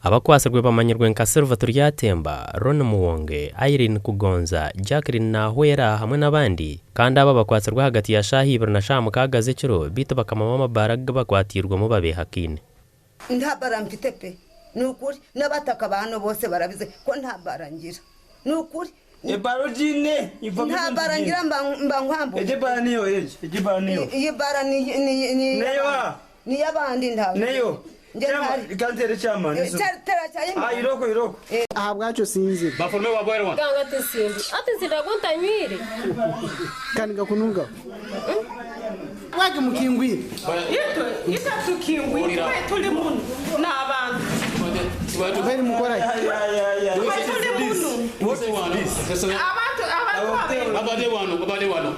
Abakwatsirwe bamanyirwe nka Silver Turyatemba, Ronnie Muwonge, Irene Kugonza, Jacqueline Nahwera hamwe n'abandi kandi aba bakwatsirwe ahagati ya shaaha ibiri na shaaha mukaaga z'ekiro beitu bakama b'amabaara agu bakwatiirwemu babeehakaine. Nta bara mfite pe ni ukuri n'abataka ba hano bose barabizi ko nta bara ngira ni ukuri. Ebara ogiine Nta bara ngira mba mba nkwambuye. Egi ebara niyo egi egi ebara niyo. Iyi bara ni ni ni Neyo a. Ni y'abandi nta. Neyo. Njye ntari. Ka ntere chairman. Tera Ah iroko iroko. Ahabwakyo sinzire. Bafurume wabweru wano. Ganga ati nsimbi. Ati nsinda agu ntanywire. Kandi ngakunungaho. Wagi mukingwire. Itwe itwe tukingwire twe tuli muno n'abantu. Bari mukora ki? Twe tuli muno. Abantu abantu babiri. Babade wano, babade wano.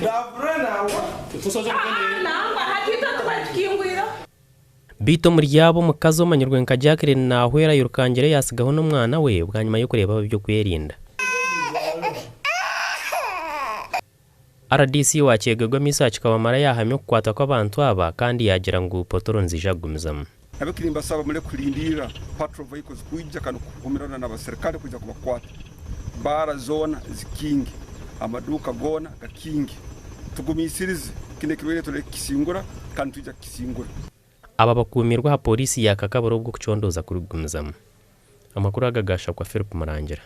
Ah, nangwa hati itwe tuba tukingwire. Beitu omuri abo omukazi omanyirwe nka Jacqueline Nahwera airukangire yaatsigaho n'omwana we bwanyima y'okureeba ab'eby'okwerinda. Rdc wa Kyegegwa Mesach Kawamara yaahamya okukwatwa kw'abantu aba kandi yaagira ngu potoro niziija kugumizamu. Nabyo nimbasaba mureke kurindirira patrol vehicles kwija kandi kuhumirana n'abaserikare kwija kubakwata. Baara zoona zikinge, amaduuka goona gakinge. Tugumisirize, kinu ekirwaire tureke kukisingura kandi nitwija kukisingura. Aba bakuumirwe aha pooriisi ya Kakabura obwo okucondooza kurikugumizamu. Amakuru aga gaashakwa Philip Murangira.